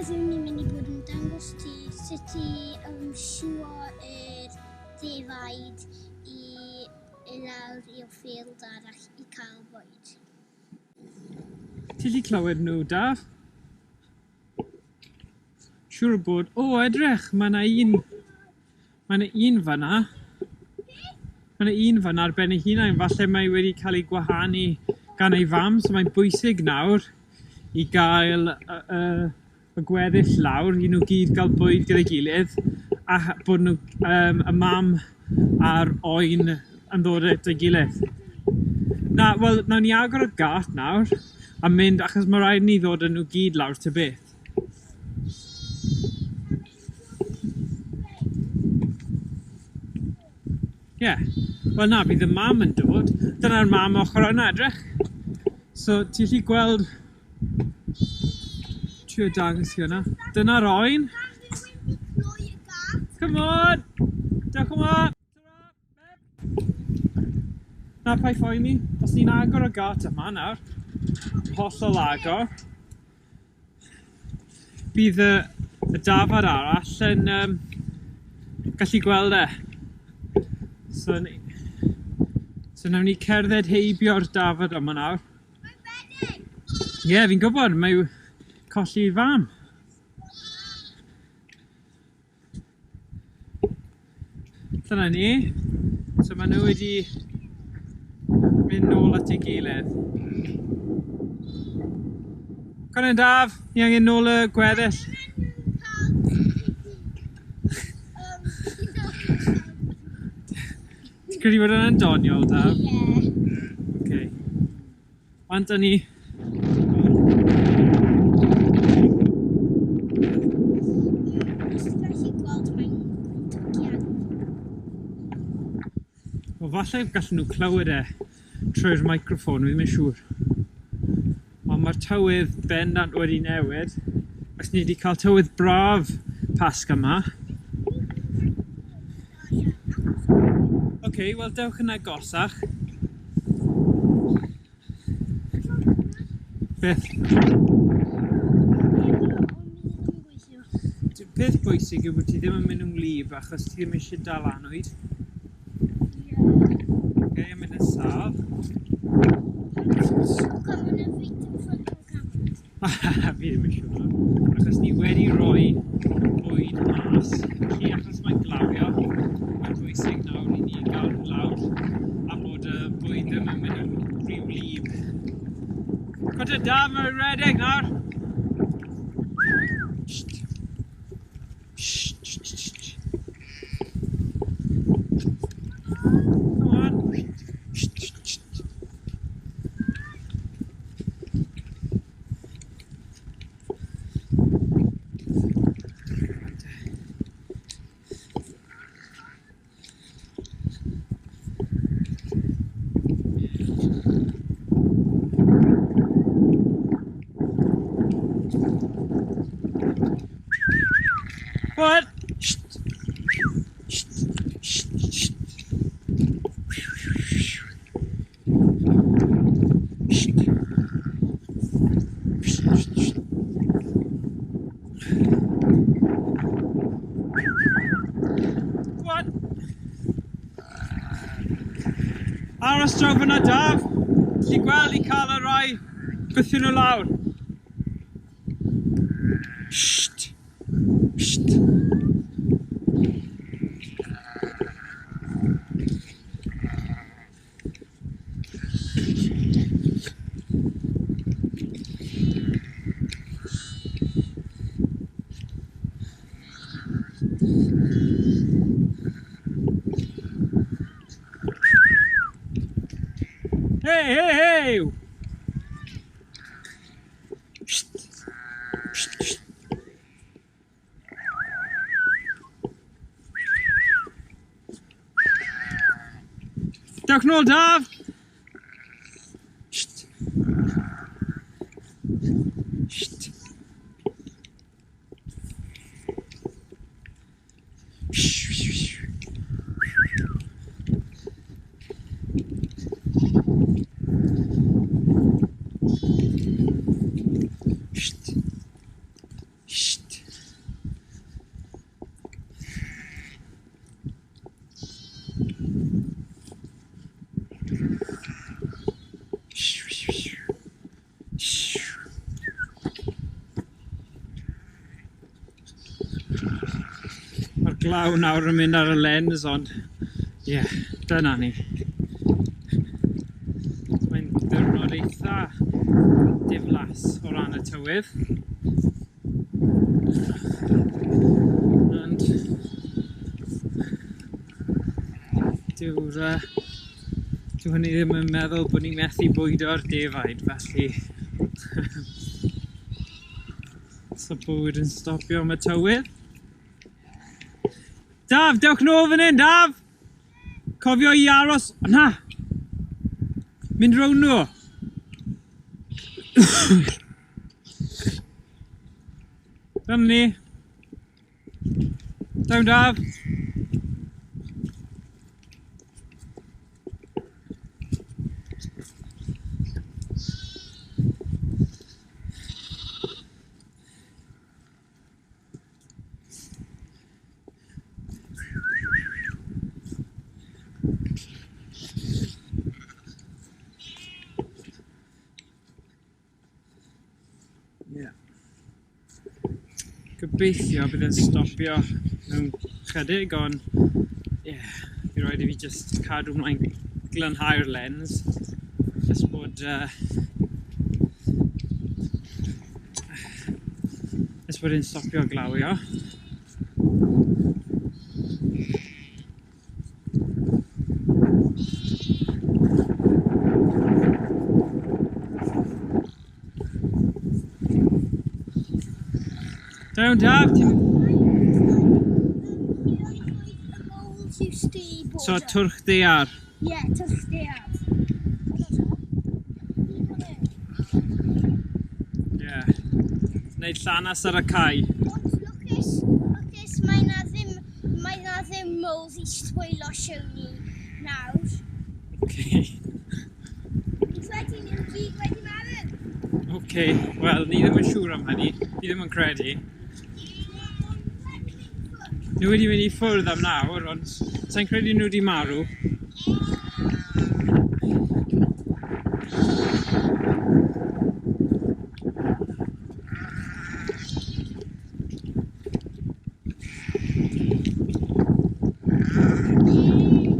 Heddiw ni'n mynd i bod yn dangos ti sut i siwo yr defaid i i lawr i'r field arall i cael bwyd. Ti 'llu clywed nhw, Daf? Siŵr o bod... O, edrych! Mae 'na un... Mae 'na un fan'na. Mae 'na un fan'na ar ben ei hunain. Falle mae wedi cael ei gwahanu gan ei fam, so mae'n bwysig nawr i gael y, y, y gweddill lawr, i nhw gyd gael bwyd gyda'i gilydd, a bod nhw, y mam a'r oen yn ddod at ei gilydd. Na, wel, nawn ni agor y gât nawr a mynd, achos mae rhaid ni ddod â nhw gyd lawr ta beth. Ie. Yeah. Wel na, bydd y mam yn dod. Dyna'r mam ochr yna, edrych. So, ti'n gallu gweld... Trio dangos i hwnna. Dyna'r oen. Come on! Dewch yma! Na, paid phoeni. Os ni'n agor y gât yma nawr, hollol agor, bydd y, y dafad arall yn gallu gweld e. So, ni, so nawn ni cerdded heibio'r dafad yma nawr. Mae'n redeg! Ie, yeah, fi'n gwybod, mae colli ei fam. Dyna ni. So maen nhw wedi mynd nôl at ei gilydd. Conan Daf, ni angen nôl y gweddill. Ti'n credu bod hwnna'n doniol, Daf? Ie. Okay. Bant â ni. Wel, falle gallen nhw clywed e trwy'r microffon, fi ddim yn siŵr. Ond mae'r tywydd bendant wedi newid. Os ni wedi cael tywydd braf Pasg yma. Oce, okay, wel dewch yn agosach. Beth? Peth bwysig yw bod ti ddim yn mynd yn wlyb achos ti ddim eisiau dal anwyd. Ie. Ok, yn mynd yn sâl. Fi ddim yn siŵr. Achos ni wedi rhoi bwyd mas. Felly achos mae'n glawio, mae'n bwysig nawr i ni gael nhw lawr a bod y bwyd ddim yn mynd yn rhy wlyb. Cwta da, mae'n redeg nawr! Come on. What? What? Aros draw fyna, Daf. Ti'n gweld i cael y rai gwthio nhw lawr. Sht. Sht. Hey, hey, hey! Psst. Psst, psst. Dewch nôl, Daf! Psst. Psst. Psst. Psst. Glaw nawr yn mynd ar y lens, ond ie, yeah, dyna ni. Mae'n ddiwrnod eitha diflas o ran y tywydd. Ond dyw'r dyw hynny ddim yn meddwl bod ni'n methu bwydo'r defaid, felly so bywyd yn stopio am y tywydd. Daf, dewch nôl fan hyn, Daf! Cofio i aros... Na! Mynd rownd nhw! Dyna ni. Down, Daf! Yeah. Gobeithio bydd e'n stopio mewn chydig, ond yeah, bydd rhaid i fi just cadw mlaen glanhau'r lens. Just bod nes bod e'n stopio glawio. Down, Daf, ti'n... So, twrch daear. Ie, twrch daear. Ie. Wneud llanas ar y cae. Ond lwcus, lwcus, mae na ddim modd i sbwylo Sioni nawr. Okay. Fi'n credu nhw gyd wedi marw. Okay, wel, ni ddim yn siŵr am hynny. Ni ddim yn credu. Nhw wedi mynd i ffwrdd am nawr, ond sa'n credu nhw wedi marw.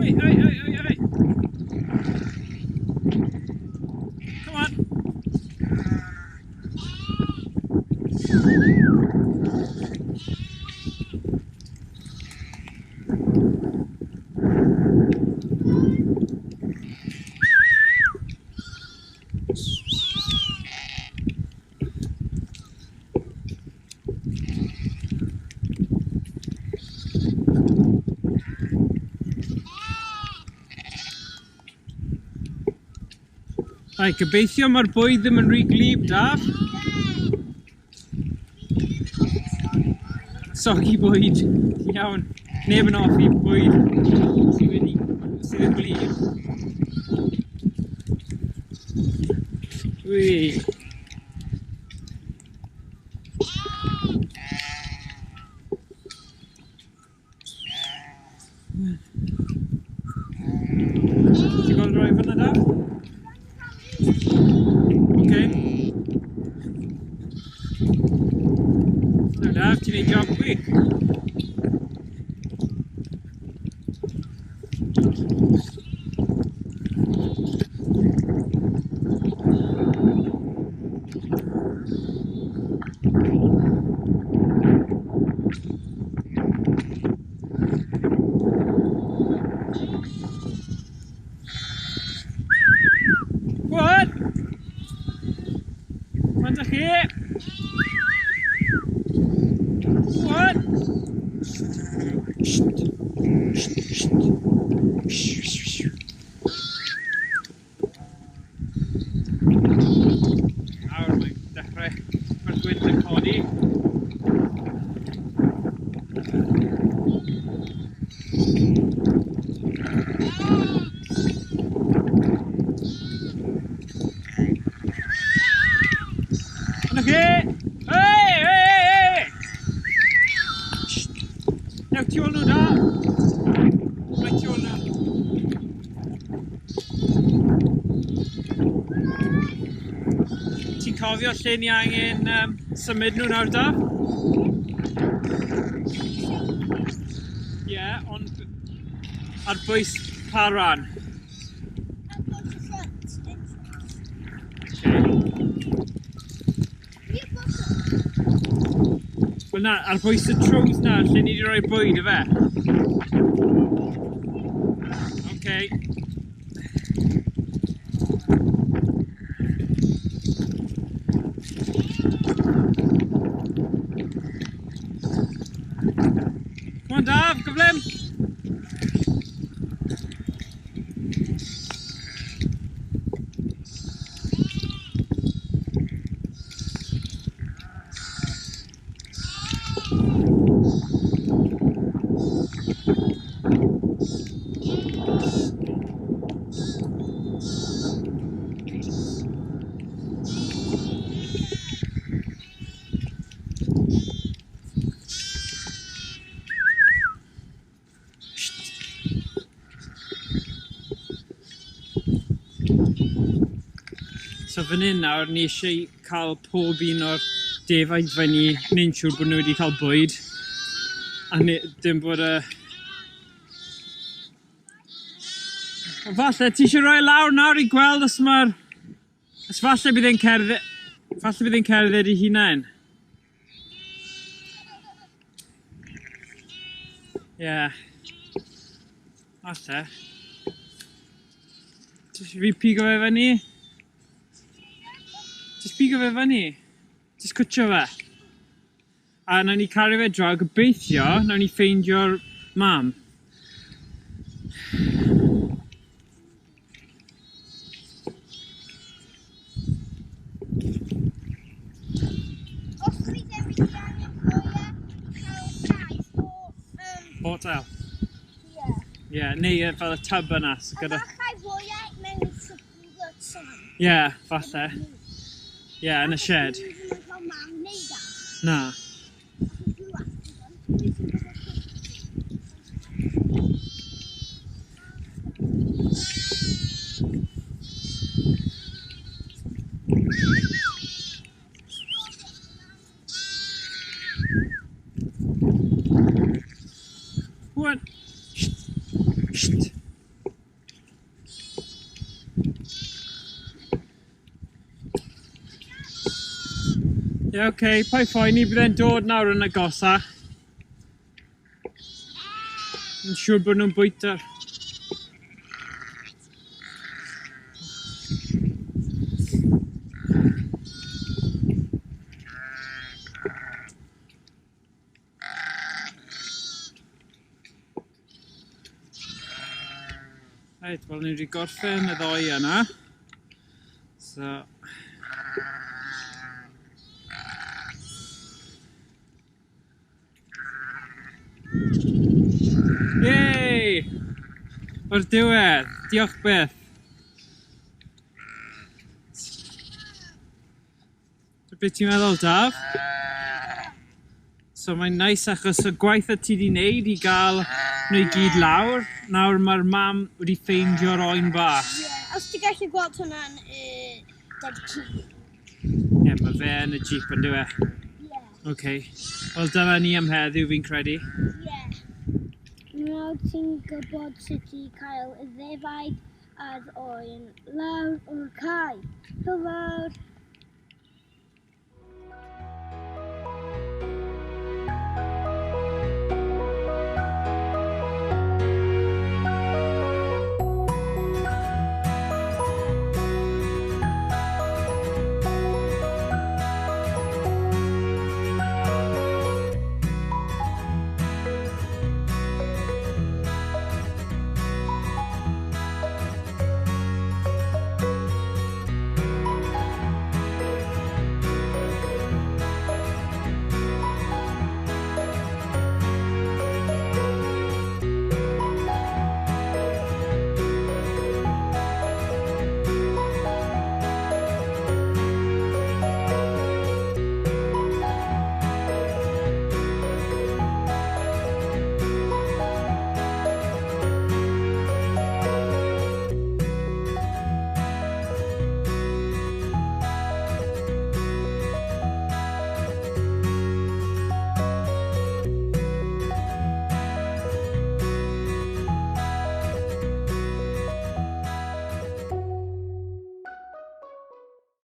Oi, oi, oi, oi, oi! Come on! Right, gobeithio mae'r bwyd ddim yn rhy glyb, Daf. Soggy bwyd. Iawn. Neb yn hoffi bwyd sydd yn glyb. Ui. Ti'n gweld rhoi fyna, Daf? Okay. No, Daf, ti'n neud job gwych. What? Mae'n dych chi? What? Nawr mae'n dechrau, mae'r gwynt yn codi. Yna chi! Hei! Hei! Hei! Newch tu ôl nhw da! Rhaid tu ôl nhw. Ti'n cofio lle ni angen symud nhw nawr, Daf? ond ar bwys pa ran? Ar bwys y front entrance. Okay. Ni ar bwys y... Wel na, ar bwys y troughs na, lle ni wedi rhoi bwyd, ife? Okay. Come on, Daf, gyflym! So fan hyn nawr, ni eisiau cael pob un o'r defaid fyny, neu'n siŵr bod nhw wedi cael bwyd. A ne, dim bod y... Ond falle, ti eisiau rhoi lawr nawr i gweld os mae'r... Os falle bydd e'n cerdded... Falle bydd e'n cerdded ei hunain. Ie. Yeah. Falle. Ti eisiau fi pigo fe fyny? Just pigo fe fyny. Just cwtio fe. A nawn ni cario fe draw, gobeithio, nawn ni ffeindio'r mam. Os fi ddim wedi angen rhoi e i cael llaeth o... Botel. Ie. Ie, yeah, neu fel y tub yna. So A gyda... falle rhoi e mewn siwgr tân. Ie, yeah, falle. Ie, yeah, yn y shed. Achos dwi ddim yn cael mam neu dad. Na. Achos dwi wastad yn. Dwi sy'n gwybod pwy. What? Sht. Sht. Ie, yeah, oce, okay. Paid phoeni, bydd e'n dod nawr yn agosach. Yn siŵr bod nhw'n bwyta. Reit, wel ni wedi gorffen y ddoi yna. So... Yay! O'r diwedd! Diolch byth! So beth ti'n meddwl, Daf? So mae'n nice achos y gwaith y ti wedi wneud i gael nhw i gyd lawr, nawr mae'r mam wedi ffeindio'r oen bach. Ie, yeah, os ti'n gallu gweld hwnna'n Daddy Ci. Ie, yeah, mae fe yn y jeep yn dyw e. Ie. Yeah. OK. Wel, dyna ni am heddiw fi'n credu. Ie. Yeah. Nawr ti'n gwybod sut i cael y ddefaid a'r oen lawr o'r cae. Hwyl fawr!